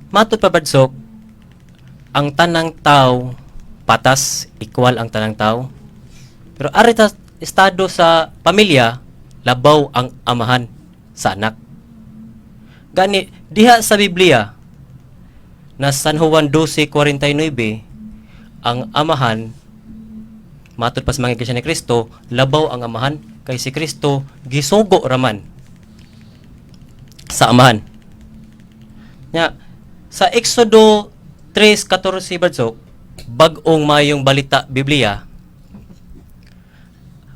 Matod pa, Brad Sok, ang tanang tao patas, equal ang tanang tao. Pero ari ta estado sa pamilya, labaw ang amahan sa anak. Gani diha sa Biblia na San Juan 12:49, ang amahan, matod pa sa mga Iglesia ni Cristo, labaw ang amahan kay si Kristo gisugo raman sa amahan. Nya sa Exodo 3:14, Brad Sok, Bag-ong Mayong Balita Biblia,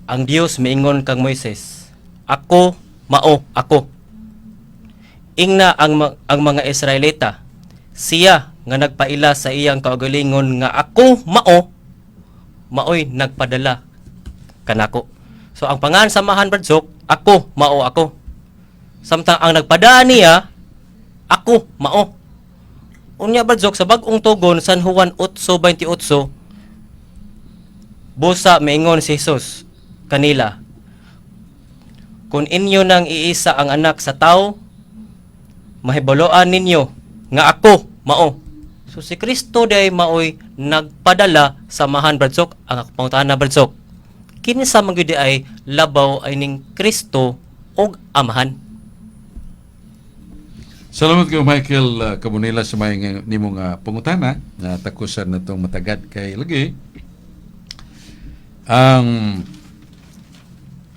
ang Dios miingon kang Moises, "Ako mao ako. Ingna ang mga Israelita, siya nga nagpaila sa iyang kaugalingon nga ako mao maoy nagpadala kanako." So ang pangalan sa amahan, Brad Sok, "Ako mao ako." Samtang ang nagpadala niya, "Ako mao." Unya, Brad Sok, sa Bag-ong Tugon, San Juan 8:28, busa maingon si Jesus kanila, "Kung inyo nang iisa ang Anak sa tao, mahibaloan ninyo nga ako mao." So si Kristo day maoy nagpadala sa amahan, Brad Sok. Ang ako pangutana, Brad Sok, kinsa man gyud ay labaw ay ning Kristo og amahan? Salamat kayo, Michael Cabonela, sa may nimo nga pangutana na takusan na itong matagad kay lagi ang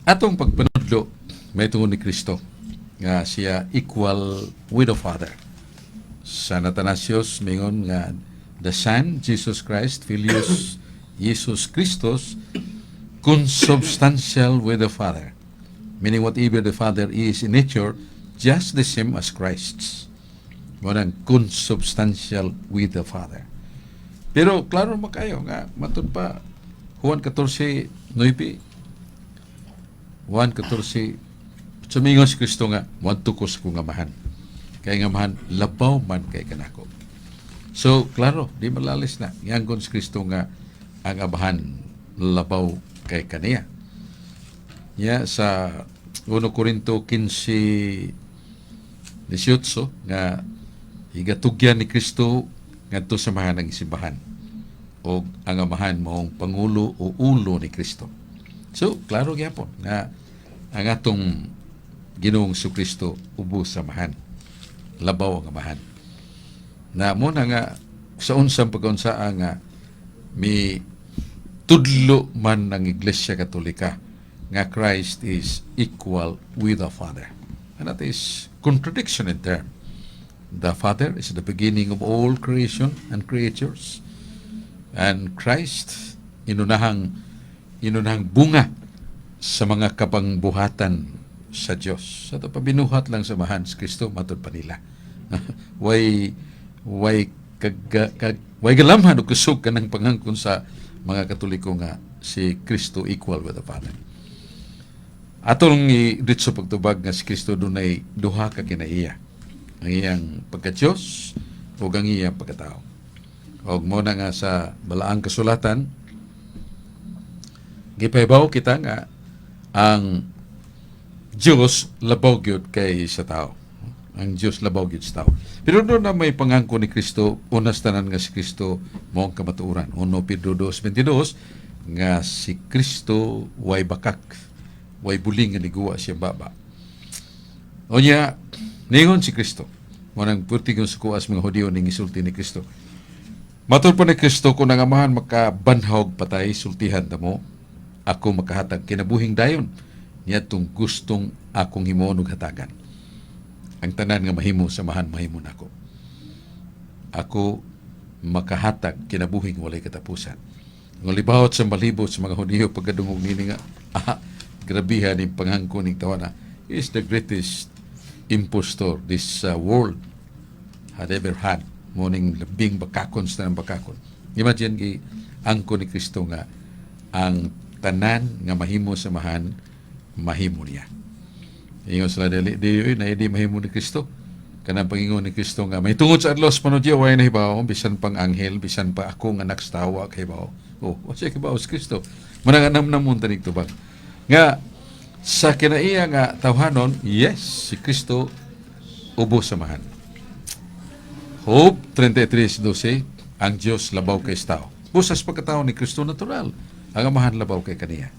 atong pagpanudlo may tungod ni Kristo nga siya equal with the Father. San Athanasius mingon nga the Son, Jesus Christ, Filius Jesus Christus, consubstantial with the Father, meaning whatever the Father is in nature, just the same as Christ's. Mao nang consubstantial with the Father. Pero klaro mo kayo nga matud pa Juan 14:9, Juan 14, sumingon si Kristo nga, "Muadto ko sa akong Amahan. Kay ang Amahan labaw man kay kanako." So, klaro, di malalis na. Giangkon si Kristo nga ang Amahan labaw kay kaniya. Ya sa 1 Korinto 15:18 nga igatugyan ni Kristo ngadto sa Amahan ang simbahan o ang Amahan maong pangulo o ulo ni Kristo. So, klaro gyapon nga ang atong Ginoong Kristo ubos sa Amahan. Labaw ang Amahan. Na mo na nga sa unsang pagkaunsaa nga mi tudlo man ang Iglesia Katolika nga Christ is equal with the Father. And that is contradiction in term. The Father is the beginning of all creation and creatures. And Christ, inunahang bunga sa mga kapangbuhatan sa Dios. Sa ito, pabinuhat lang sa Amahan si Kristo, matod pa nila. Way kag, kag way galamhan og kusog kanang pangangkon sa mga Katoliko nga si Kristo equal with the Father. Atong i-ditso pagtubag nga si Kristo dunay duha ka kinaiya. Ang iyang pagka-Diyos ug ang iyang pagkatao. Og mo na nga sa Balaang Kasulatan gipahibaw kita nga ang Diyos labaw gyud kay sa tao. Ang Diyos labaw gyud sa tao. Pero doon na may pangangko ni Kristo, unas tanan nga si Kristo mao ang kamatuoran. 1 Pedro 2:22 nga si Kristo way bakak, way buling nga niguwa siya baba. Unya, ningon si Kristo. Manang purti kong sukuas mga Hudiyo ning isulti ni Kristo. Matod pa ni Kristo, kung ang Amahan makabanhaw patay, sultihan ta mo, ako makahatag kinabuhing dayon niadtong gustong akong himuon ug hatagan. Ang tanan nga mahimo sa Amahan, mahimo nako. Ako makahatag kinabuhing walay katapusan. Ang libawot sa malibot sa mga Hudiyo pagkadungog nini nga, ah, grabihan ning panghangko ning tawana, is the greatest impostor this world had ever had. Morning labing bakakon sa tanang bakakon. Imagine gi angko ni Kristo nga ang tanan nga mahimo sa Amahan, mahimo niya. Ingon sila, dili di na di mahimo ni Kristo. Kanang pangingon ni Kristo nga may tungod sa adlaw sa panudya way nahibaw bisan pang anghel, bisan pa ako nga anak sa tawo kahibaw. Oh, wa siya kahibaw si Kristo. Manang anam namon tanig tubag. Nga sa kinaiya nga tawhanon, yes, si Kristo ubos sa Amahan. Job 33:12, ang Dios labaw kay sa tao. Busa sa pagkatao ni Kristo, natural. Ang Amahan labaw kay kaniya.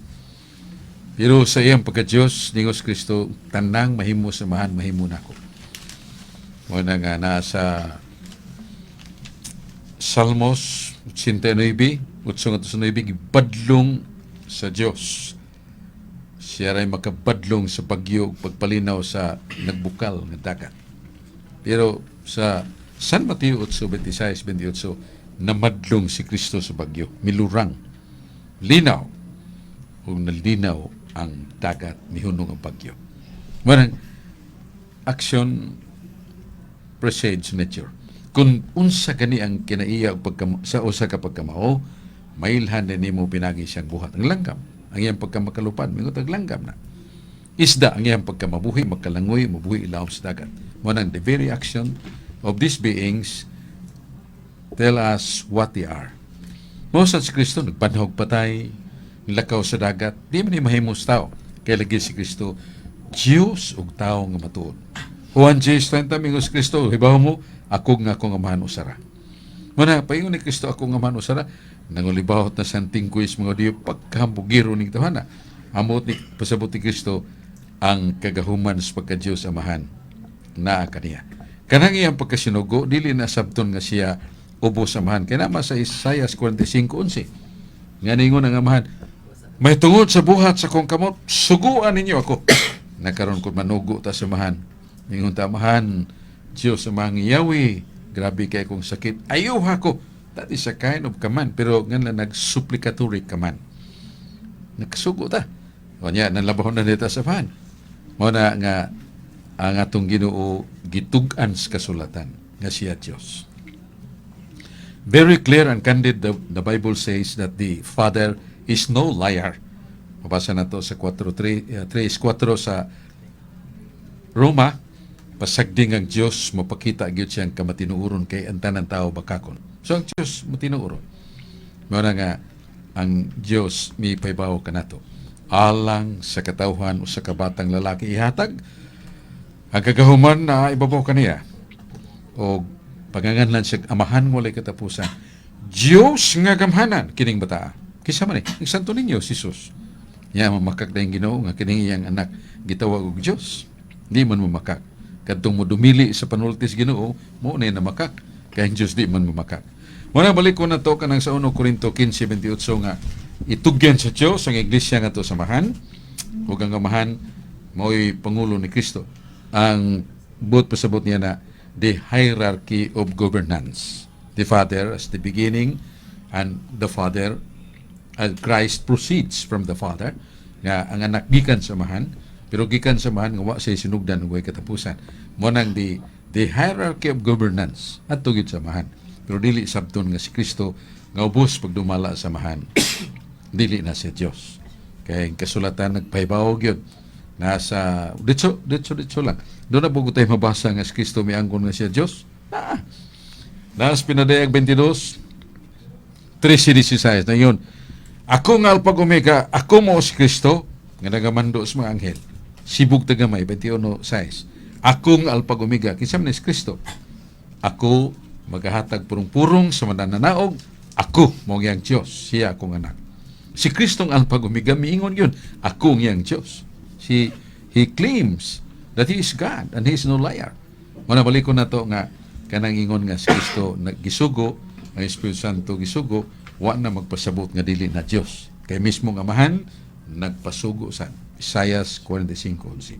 Pero sa iyang pagka-Diyos, ningon si Kristo, tanang mahimo sa Amahan, mahimo nako. Mao na nga nasa Salmos 89, 8-9, gibadlong sa Diyos. Siya ray makabadlong sa bagyo ug pagpalinaw sa nagbukal nga dagat. Pero sa San Mateo 8:26, 28, namadlong si Kristo sa bagyo, milurang, linaw, ug nalinaw ang dagat, mihunong ang bagyo. Manang action precedes nature. Kung unsa gani ang kinaiya og pagka, sa usa ka pagkamao, mailhan na nimo pinagi siyang buhat. Ang langgam, ang iyang pagkamakalupad, mingon tag langgam na. Isda, ang iyang pagkamabuhi, magkalangoy, mabuhi ilawom sa dagat. Mao nang the very action of these beings tell us what they are. Mao sa si Kristo, nagbanhog patay, nilakaw sa dagat, di man ni mahimo sa tao. Kaya lagi si Kristo, Diyos ug tao nga matuod. Juan 10:30, mingon si Kristo, "Hibaw mo, ako nga akong Amahan usara." Muna, paingon ni Kristo, "Ako nga Amahan usara," nangulibahot na sa tingkuis mga Diyo, pagkahambugiro ning tawhana. Amot ni pasabot ni Kristo, ang kagahuman sa pagka-Diyos Amahan naa kaniya. Kanang iyang pagkasinugo, dili na sabton nga siya ubos sa Amahan. Kaya naman sa Isaiah 45:11, nga ningon ang Amahan, "May tungod sa buhat sa kong kamot, suguan ninyo ako." Nakaroon ko manugo ta sa Amahan. Ningon ta, "Amahan, Diyos sa mga Yahweh, grabe kay kong sakit. Ayuha ko." That is a kind of command. Pero nga lang nag-supplicatory command. Nakasugo ta. O niya, nalabahon na nita sa Amahan. Mao na nga ang atong Ginoo gitug-an sa kasulatan nga siya Diyos. Very clear and candid, the Bible says that the Father is no liar. Mabasa na to sa 4, 3, 3:4 sa Roma, pasagding ang Diyos mapakita gyud siyang kamatinuoron kay ang tanan tao bakakon. So ang Diyos matinuoron. Mao na nga ang Diyos mipahibaw kanato. Alang sa katawhan, usa ka batang lalaki ihatag, ang kagahuman na ibabaw kaniya o panganganlan siya Amahan walay katapusan, Diyos nga gamhanan. Kining bataa kinsa man ni? Ang Santo Niño si Jesus. Ya mamakak na yung Ginoo nga kining iyang anak gitawag og Diyos? Di man mamakak. Kadtong modumili sa panultis Ginoo mo na namakak, kay ang Diyos di man mamakak. Muna balik ko na to kanang sa 1 Korinto 15:28 nga itugyan sa Diyos ang iglesia nga to sa Amahan ug ang Amahan mao'y pangulo ni Kristo. Ang buot pasabot niya na the hierarchy of governance. The Father as the beginning and the Father and Christ proceeds from the Father, nga ang anak gikan sa Amahan, pero gikan sa Amahan nga wa siya sinugdan ug way katapusan. Mo nang the hierarchy of governance adto gid sa Amahan, pero dili sabton nga si Kristo nga ubos pagdumala sa Amahan dili na siya Dios, kay ang kasulatan nagpahibaw gyud. Nasa ditso ditso ditso lang doon na bugo tayo mabasa nga si Kristo miangkon nga siya Dios. Ah. Nas Pinadayag 22 13:16 na yun. "Ako nga Alpha ug Omega, ako mo si Kristo, nga nagamando sa mga anghel." Sibug tagamay, 21:6. "Ako nga Alpha ug Omega," kinsa man ni si Kristo? "Ako magahatag purong-purong sa manananaog, ako mo ang iyang Diyos, siya akong anak." Si Kristo ang Alpha ug Omega, miingon yun, "Ako ang iyang Diyos." He claims that he is God and he is no liar. Muna balik ko na to nga kanang ingon nga si Kristo naggisugo, ang Espiritu Santo gisugo, wa na magpasabot nga dili na Dios. Kay mismo nga Amahan nagpasugo sa Isaiah 45:11.